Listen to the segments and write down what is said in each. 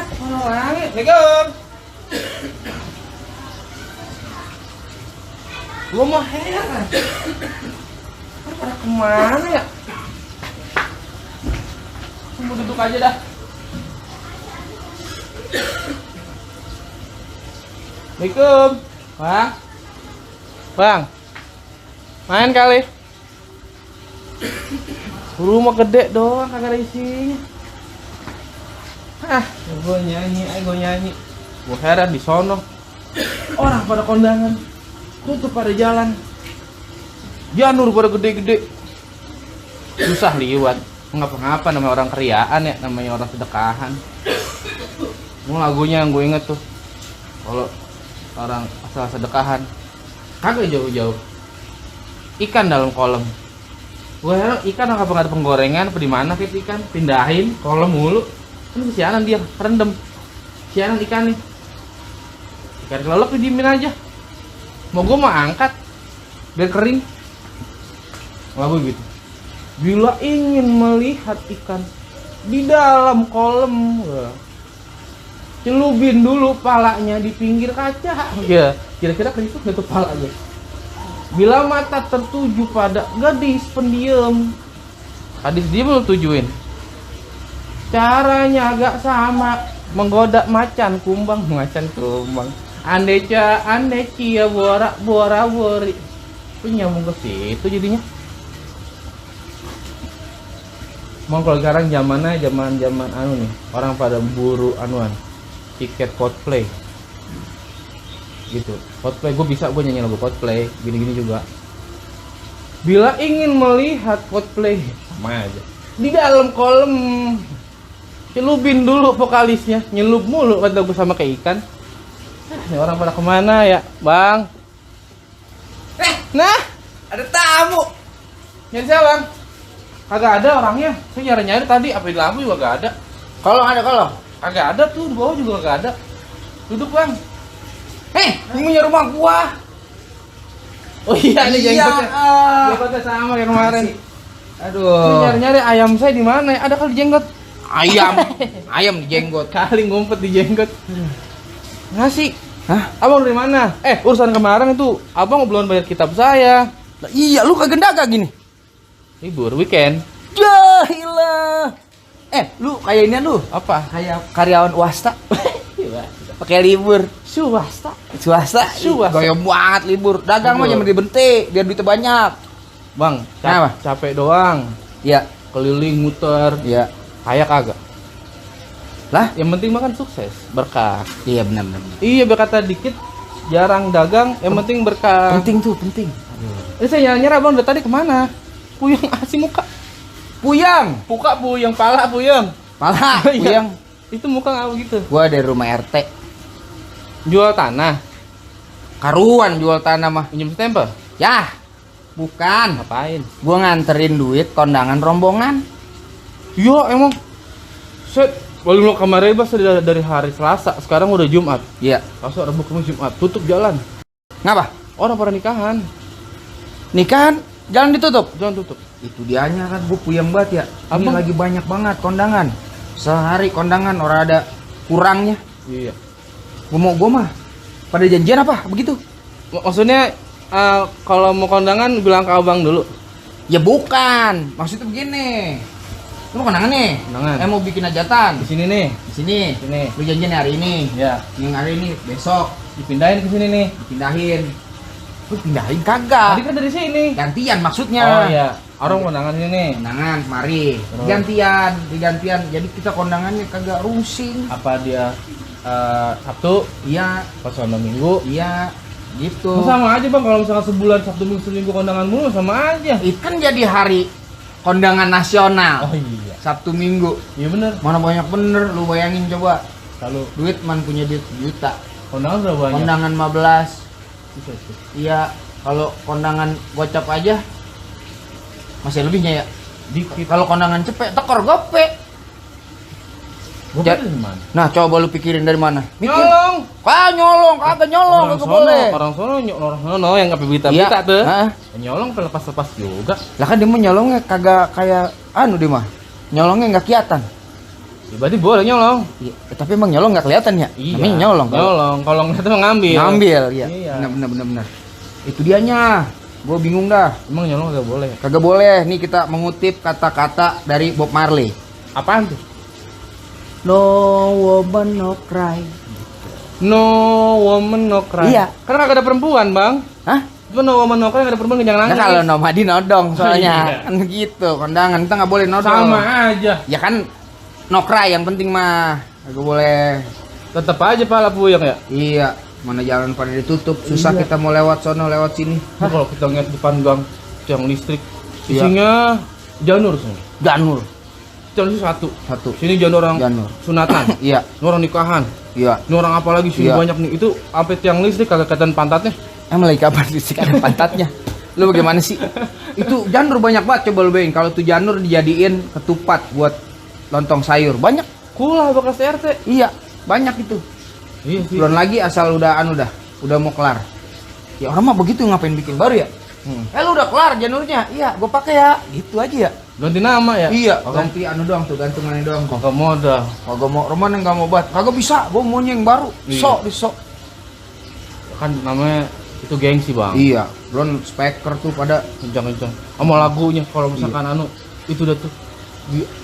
Kalau wangi. Assalamualaikum. Gua mau heran. Pada kemana ya? Tunggu duduk aja dah. Assalamualaikum. Bang. Bang. Main kali. Rumah gede doang kagak ada isinya. Gue nyanyi. Gue heran di sono. Orang pada kondangan. Tutup pada jalan. Janur pada gede-gede. Susah liwat. Ngapa-ngapa namanya orang keriaan ya, namanya orang sedekahan. Mau lagunya yang gue inget tuh. Kalau orang asal sedekahan kagak jauh-jauh. Ikan dalam kolam. Gue heran ikan apa nggak ada penggorengan apa di mana kayak ikan pindahin kolam mulu. Kan kesianan dia rendem. Kesianan ikan nih. Ikan kelelep didiemin aja. Mau gue mau angkat biar kering. Lagu gitu. Bila ingin melihat ikan di dalam kolam, celupin dulu palanya di pinggir kaca. Ya, kira-kira keriput nggak tuh palanya. Bila mata tertuju pada gadis pendiam, gadis dia belum tujuin. Caranya agak sama, menggoda macan kumbang. Ande cia bora bori. Itu nyambung ke situ jadinya. Mau kalau sekarang zamannya zaman anu nih, orang pada buru anuan tiket Coldplay gitu. Coldplay gue bisa, gue nyanyi lagu Coldplay gini-gini juga. Bila ingin melihat Coldplay sama aja di dalam kolam, celupin dulu vokalisnya, nyelup mulu kata gue sama kayak ikan. Ini orang pada kemana ya bang? Nah ada tamu. Nyari siapa bang? Kagak ada orangnya. Saya nyari tadi, apa di lampu juga gak ada. Kalau kagak ada tuh, di bawah juga gak ada. Duduk bang. Punya rumah gua. Oh iya, ini jenggotnya. Jenggotnya sama kayak kemarin. Aduh. Nyari ayam saya di mana? Ada kali jenggot. Ayam di jenggot. Kali ngumpet di jenggot. Nasi. Hah? Abang dari mana? Urusan kemarin itu abang belum bayar kitab saya. Lah, iya, lu kagak dagang gini. Libur weekend. Jahilah. Lu kayak ini lu. Apa? Kayak karyawan swasta. Pakai libur. Swasta. Goyang banget libur. Dagang mah jangan dibente biar duitnya banyak. Bang, Kenapa? capek doang. Iya. Keliling muter. Iya. Kayak kagak. Lah, Yang penting makan sukses, berkah. iya benar. Iya, berkata dikit, jarang dagang, yang penting berkah. Penting. Ini saya nyara bang, dari tadi kemana? Puyeng asih muka. Puyang. Muka puyeng, pala puyeng. Pala, Iya. puyang. Itu muka nggak begitu. Gua dari rumah RT. Jual tanah, Karuan jual tanah mah. pinjam stempel. Yah, bukan. Ngapain? Gua nganterin duit kondangan rombongan. Iya emang. Set, baru kemarin bas dari hari Selasa, sekarang udah Jumat. Iya. Selasa, Rabu, Kamis, Jumat, tutup jalan. Ngapa? Orang pada nikahan, Nikahan jalan ditutup. jangan tutup. Itu dianya kan gue puyeng banget ya. Ini Abang? lagi banyak banget kondangan. Sehari kondangan orang ada kurangnya. Iya. Gue mah pada janjian apa begitu? Maksudnya kalau mau kondangan bilang ke abang dulu. Ya bukan. Maksudnya begini. Lu kondangan nih. Kondangan. Mau bikin hajatan Di sini nih. di sini. Sini. Lu janjian hari ini. Ya. Yang hari ini besok Dipindahin ke sini nih. dipindahin. Lu pindahin kagak? Tadi kan dari sini. Gantian maksudnya. Oh iya. Orang kondangan ini nih. Kondangan kemari. Terus? Digantian. Jadi kita kondangannya kagak rusing. Apa dia Sabtu, Iya, pas sono Minggu? iya, gitu. Sama aja bang, kalau misalkan sebulan Sabtu Minggu Seminggu kondangan mulu sama aja. Itu kan jadi hari kondangan nasional. Oh iya. Sabtu Minggu. Iya bener. Mana banyak bener, lu bayangin coba. Kalau Duit man punya duit juta. kondangan berapa banyak? Kondangan 15. Bisa, bisa. Iya, kalau kondangan gocap aja masih lebihnya ya. Dikit. Kalau kondangan cepet tekor gope. Gua Ja- dari mana? Nah, coba lu pikirin dari mana? Mikir. Nyolong. Nyolong, kagak nyolong, kagak boleh. Orang sono orang sono yang nggak berita-berita Iya. tuh. Heeh. Nyolong lepas-lepas juga. Lah kan dia mah nyolongnya kagak kayak anu dia mah. Nyolongnya nggak kelihatan. Ya, berarti boleh nyolong. Iya, tapi emang nyolong nggak kelihatan ya? Iya. Namanya nyolong. Nyolong. Kalau nggak tuh ngambil. Ngambil, iya. Iya. Benar. Itu dianya. Gue bingung dah. Emang nyolong nggak boleh? Kagak boleh. Nih kita mengutip kata-kata dari Bob Marley. Apaan tuh? No woman no cry. No woman no cry. Iya. Karena nggak ada perempuan, Bang. Hah? Cuma no woman no cry, nggak ada perempuan jangan Nah nangis. kalau nomadi nodong soalnya Iya. kan gitu. Kondangan kita nggak boleh nodong. Sama aja. Ya kan no cry yang penting mah. Kagak boleh. Tetap aja pala puyeng ya. Iya. Mana jalan pada ditutup. Susah Iya. kita mau lewat sono lewat sini. Nah, kalau kita ngeliat depan gang tiang listrik, Iya. isinya janur semua. Janur. Janur satu. Satu. Sini janur orang Janur. sunatan, Iya. ini orang nikahan, Iya. ini orang apa lagi sini Iya. banyak nih. Itu sampai tiang listrik kagak kelihatan pantatnya. Emang lagi kapan fisik ada pantatnya? Lu bagaimana sih? Itu janur banyak banget, coba lu bayangin kalau tuh janur dijadiin ketupat buat lontong sayur. Banyak. Kulah bekas RT. Iya, banyak itu. Iya sih. Belum lagi asal udah mau kelar. Ya orang mah begitu ngapain bikin baru ya? Lu udah kelar janurnya? Iya, gua pakai ya. Gitu aja ya. Ganti nama ya? Iya, Kagak ganti doang tuh, gantungannya doang. kagak modal. Kagak mau Roman yang nggak mau banget. Kagak bisa, gua maunya yang baru. Iya. Sok. Kan namanya itu gengsi, Bang. Iya, belum speaker tuh pada Kencang-kencang. Sama lagunya kalau misalkan itu udah tuh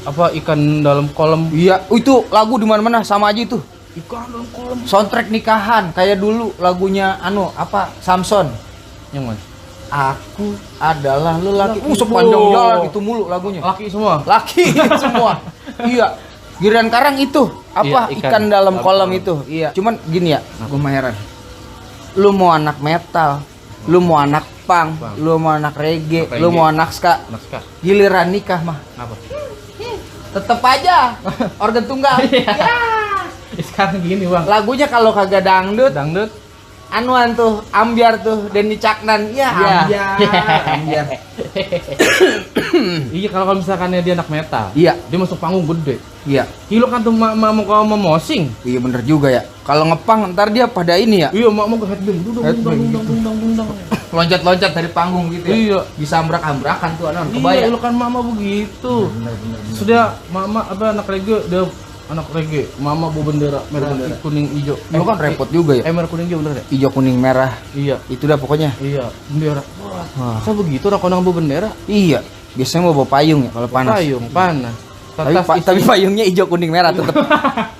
apa ikan dalam kolam. iya, itu lagu di mana-mana sama aja itu. Ikan dalam kolam. Soundtrack nikahan kayak dulu lagunya Samson. Yang mana? Aku adalah lelaki. Laki. Sepanjang Wow. jalan itu mulu lagunya. Laki semua. Laki semua. Iya. Giliran Karang itu apa Iya, ikan dalam dalam kolam kolam. itu. Iya. Cuman gini ya, gue mah heran. Lu mau anak metal, lu mau anak punk, Punk. lu mau anak reggae, Reggae. lu mau anak ska. Naskah. Giliran nikah mah Apa? tetep aja organ tunggal. Sekarang gini, Bang. Lagunya kalau kagak dangdut, Dangdut. anuan tuh, ambiar tuh, Denny Caknan. Ya, ambiar. Iya, kalau misalkan dia anak metal. Iya, Dia masuk panggung gede. iya. Kilo kan tuh mau kalau mau mosing. Iya bener juga ya. Kalau ngepang ntar dia pada ini ya. Iya, mau ke headbang. Dudung, Headbang dudung. Loncat-loncat dari panggung gitu ya. Iya. Bisa ambrak-ambrakan tuh anon. Iya, Kebayang. lu kan mama begitu. Bener. Sudah mama apa anak reggae, dia anak reggae. Mama bawa bendera merah Bendera. kuning hijau. Lu kan repot juga ya. Merah kuning hijau bener ya? Hijau kuning merah. Iya. Itu dah pokoknya. Iya, bendera. Wah, Wah. saya begitu orang konang bawa bendera. Iya. Biasanya mau bawa payung ya kalau panas. Payung panas. Tapi, Tas tapi payungnya hijau kuning merah tetap.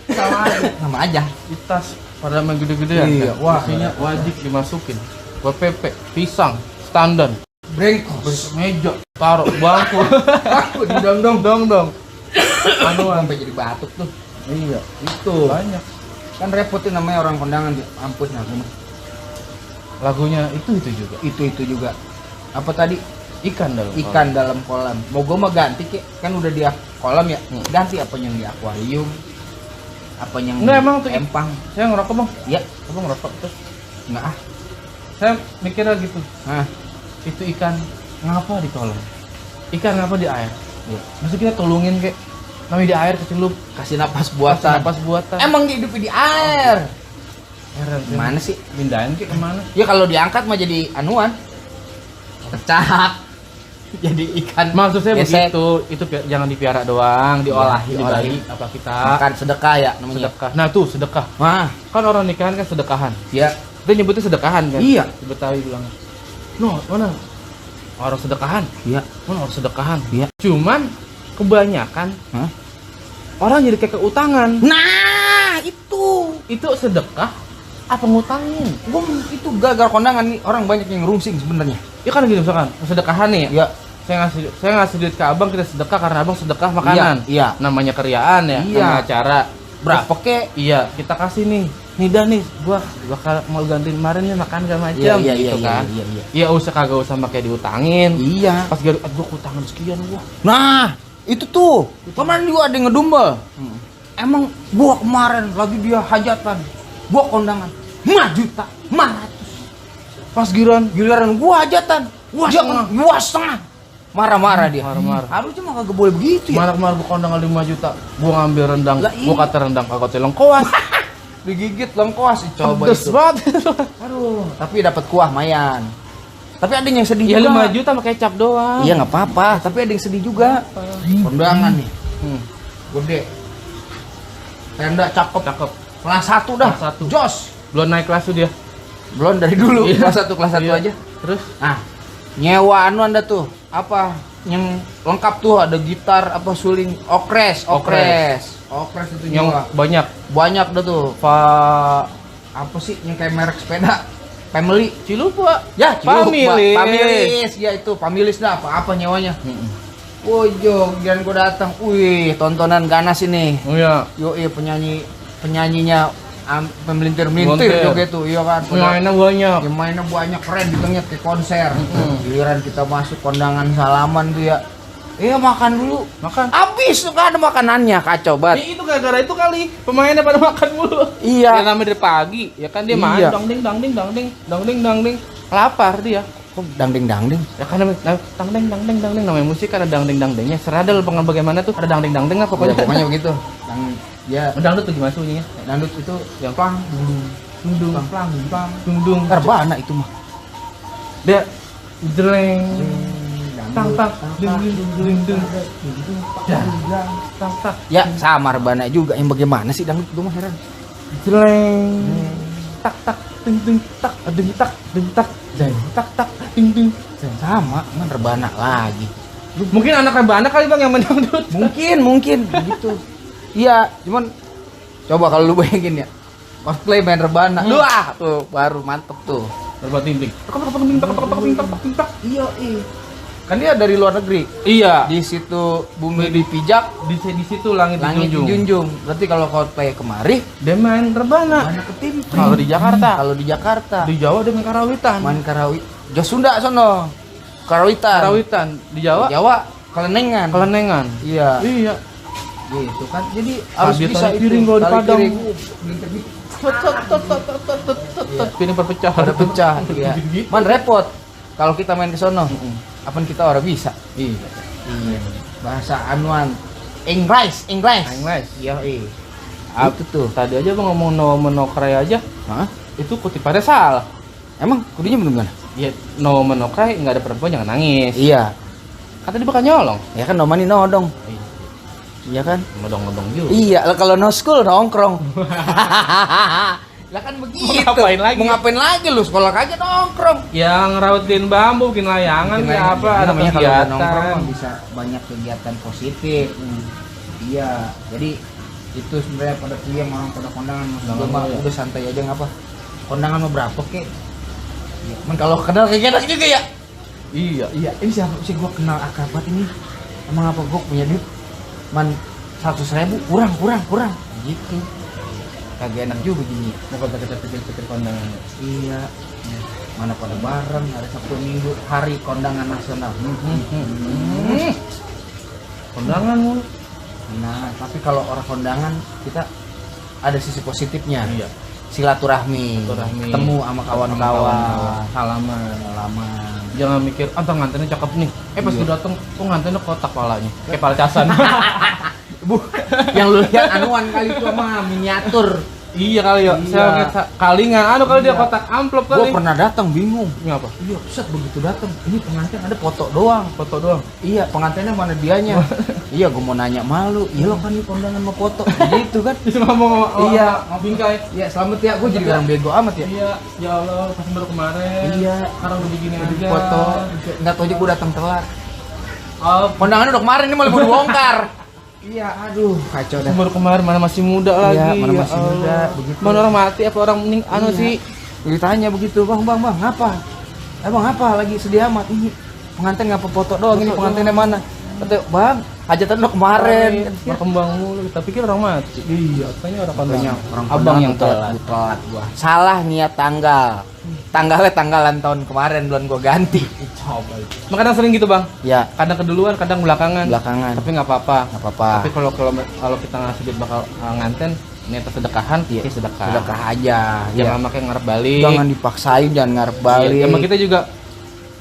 sama aja. Sama aja. Di tas pada main gede-gedean. Iya. Kan? Wah, isinya wajib dimasukin. Buat pepe, pisang, standar. Brengkos. Meja, taruh bangku. Aku didong-dong. dong. Anuan. Sampai jadi batuk tuh. Iya, Itu. banyak. Kan repotin namanya orang kondangan. Ampun aku mah. Lagunya itu juga. Itu juga. Apa tadi? Ikan dalam Ikan dalam kolam. Mau gue mah ganti kek. Kan udah di kolam ya. Hmm. Ganti apa yang di akuarium. Apa yang Enggak, di emang tuh empang. Saya ngerokok, Bang. Ya, Abang ngerokok terus. enggak ah. Saya mikirnya gitu. Nah, Itu ikan ngapa di kolam? Ikan ngapa di air? iya. Mesti kita tolongin kek. Namanya di air kecelup. Kasih napas buatan. Napas buatan. Emang dia hidup di air. Heran saya. Gimana sih? Mindahin kek kemana? Ya kalau diangkat mah jadi anuan. Pecah. Jadi ikan. Maksud saya gesek. begitu. Itu jangan dipiara doang, diolahi, diolahi. dibagi apa kita. Makan sedekah ya namanya. Sedekah. Nah, tuh sedekah. Wah, Kan orang nikahan kan sedekahan. ya. Dia nyebutnya sedekahan kan? Iya. Di Betawi bilang. No, mana? Orang sedekahan. Iya. Mana orang sedekahan? Iya. Cuman kebanyakan Hah? orang jadi kayak keutangan. Nah, itu. Itu sedekah apa ngutangin? Gua itu gagal kondangan nih, orang banyak yang rungsing sebenarnya. Ya kan gini misalkan, sedekahan nih ya. Ya, Saya ngasih duit ke abang, kita sedekah karena abang sedekah makanan. Iya. Namanya keriaan ya, Iya. namanya acara. berapa kek? Iya, kita kasih nih. Nih dah nih, gua bakal mau gantiin kemarin nih makan segala macam Iya, gitu kan. iya. Iya, kagak usah pakai diutangin. Iya. Pas gua kutangan sekian gua. Nah, itu tuh. Kemarin juga ada yang ngedumel. Emang gua kemarin lagi dia hajatan. Gua kondangan 5 juta, 500. Pas Giliran gua hajatan. Gua setengah. Marah-marah dia. Marah-marah. Harusnya mah kagak boleh begitu ya. Kemarin gua kondangan 5 juta. Gua ngambil rendang, Lah, iya. gua kata rendang kagak telengkoas. Digigit lengkos coba Pedes itu. banget. Aduh, tapi dapat kuah mayan. Tapi ada yang sedih Ya juga. 5 juta pakai kecap doang. Iya nggak apa-apa, tapi ada yang sedih juga. Kondangan nih, Hmm. gede. tenda cakep. Cakep. Kelas 1 dah. Kelas 1. Jos. Belum naik kelas tuh dia. Belum dari dulu. Iya. Kelas 1 Iya. aja. Terus Nah, nyewa Anda tuh apa yang lengkap tuh ada gitar apa suling okres itu yang nyewa banyak dah tuh apa sih yang kayak merek sepeda Family Cilupa. ya Pamilis. Pamilis ya itu Pamilis dah apa nyewanya. Wojong jangan gua datang wih tontonan ganas ini Oh iya. yoi penyanyinya memelintir Melintir. joget tuh iya kan Mainnya banyak. yang mainnya banyak keren ditengnya kayak konser. Giliran kita masuk kondangan salaman tuh ya. Makan dulu. Makan. Habis tuh kan ada makanannya kacau banget. Itu gara-gara itu kali pemainnya pada makan mulu. Iya. Ya namanya dari pagi, ya kan dia main Iya. dangding. Lapar dia. Kok dangding. Ya kan namanya dangding namanya musik kan ada dangdingnya. Seradel pengen bagaimana tuh ada dangding lah pokoknya. Pokoknya begitu. Dan ya Dangdut tuh gimana sunyinya? dangdut itu Yang plang dung. terbana itu mah. Dia jeleng. Tang dung. Tang. Ya sama rebana juga yang bagaimana sih dangdut gue mah heran. Jeleng. Tak ding tak ding tak jeng tak ding. Sama kan rebana lagi. Mungkin anak rebana kali Bang yang main dangdut. Mungkin begitu. Iya, cuman coba kalau lu bayangin ya. Cosplay main rebana. Wah, tuh baru mantep tuh. Berbuat timpling. Tak. Iya. Kan dia dari luar negeri. Iya. Di situ bumi dipijak, Di situ langit dijunjung. dijunjung. Berarti kalau cosplay kemari, Dia main rebana. banyak ketimpling. Kalau di Jakarta. Kalau di Jakarta, Di Jawa dia main karawitan. main karawit. Jos Sunda sono. Karawitan. Karawitan. Di Jawa Jawa kelenengan. kelenengan. Iya. Iya. Gitu kan. Jadi harus Dia bisa tali itu. piring kalau di Tali Padang. piring. Piring berpecah. Ada pecah. Iya. Man repot. Kalau kita main ke sono, apa kita orang bisa? Iya. Bahasa anuan English. English. Iya, Itu tuh. Tadi aja Bang ngomong no menokrai aja. Hah? Itu kutipannya salah. Emang kudunya bener gimana? Ya no menokrai enggak ada perempuan jangan nangis. Iya. Kata dia bakal nyolong. Ya kan nomani nodong. Iya kan? Nodong juga. Iya, kalau no school nongkrong. Lah kan begitu. Mau ngapain lagi? Mau ngapain lagi lu? Sekolah aja nongkrong. Yang ngerautin bambu, bikin layangan, Bikin ya layangan. apa? Ya, Ada namanya kalau udah nongkrong kegiatan. mah bisa banyak kegiatan positif. Iya, jadi itu sebenarnya pada kuliah orang pada kondangan mas Kondangan mah ya. udah santai aja ngapa. Kondangan mau berapa kek? Ya, man kalau kenal kayak enak juga ya. Iya. Ini siapa sih gua kenal akrabat ini? Emang apa gua punya duit? Man 100.000 kurang gitu. Kagak enak juga gini. Mau kata kita pikir-pikir kondangan. Iya. Mana pada bareng hari Sabtu Minggu hari kondangan nasional. Kondangan mulu. Nah, tapi kalau orang kondangan kita ada sisi positifnya. Iya. Silaturahmi. Ketemu sama kawan-kawan. Salaman. Jangan mikir, antar ngantennya cakep nih. Pas Iya. lu dateng, kok ngantennya kotak palanya. Kayak pala casan. Bu, yang lu lihat anuan kali itu mah miniatur. Iya kali ya. Iya. Saya ngeliat kalingan. Kali dia Iya. kotak amplop Gua kali. pernah datang bingung. Ini apa? Iya, set begitu datang. Ini pengantin ada foto doang. Foto doang. Iya, pengantinnya mana dianya? Iya, gua mau nanya malu. Iya lo kan ini kondangan mau foto. Gitu kan? Bisa ngomong Iya. mau bingkai. Iya, selamat ya. Gua jadi orang bego amat ya. Iya, ya Allah, pas baru kemarin. Iya. Sekarang udah begini Udah aja. foto. Enggak tahu aja gua datang telat. Oh, Kondangannya udah kemarin ini malah mau dibongkar. Iya, aduh, kacau dah. baru kemarin mana masih muda Iya, lagi. mana ya masih muda, Allah. begitu. Mana orang mati apa orang mening anu Iya. sih? Ditanya begitu, Bang, ngapa? Emang apa lagi sedih amat? Ini pengantin ngapa foto doang, ini Foto pengantinnya mana? Kata, Bang, hajatan udah kemarin. Berkembang mulu, kita pikir orang mati. Iya, katanya orang Makanya kondangan. orang Abang kondangan yang telat. telat gua. Salah niat tanggal. Tanggalnya tanggalan tahun kemarin belum gua ganti. Coba. Makanya sering gitu, Bang. Ya, Kadang keduluan, kadang belakangan. belakangan. Tapi nggak apa-apa. Enggak apa-apa. Tapi kalau kita ngasih duit bakal nganten, niat sedekahan, Iya, ya sedekah. sedekah aja. Jangan Iya. pakai ngarep balik. Jangan dipaksain, jangan ngarep balik. Iya, emang kita juga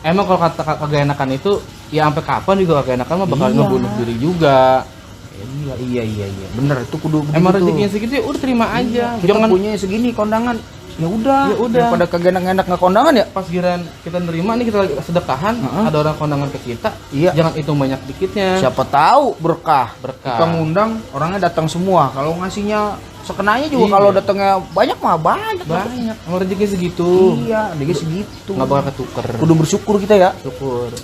kalau kata kagak enakan itu ya sampai kapan juga kagak enakan mah bakal Iya. ngebunuh diri juga. Iya. Bener, itu kudu begitu. Emang rezekinya segitu ya udah terima aja. Kita Jangan punya segini kondangan Ya udah. Ya udah. Daripada kagak enak-enak nggak kondangan ya. Pas giran kita nerima nih, kita lagi sedekahan, ada orang kondangan ke kita, Iya. jangan hitung banyak dikitnya. Siapa tahu berkah. Berkah. Kita ngundang orangnya datang semua. Kalau ngasihnya sekenanya juga, Iya. kalau datangnya banyak mah banyak. Banyak, sama rezeki segitu. Iya, dia segitu. Nggak bakal ketuker. Kudu bersyukur kita ya. Syukur.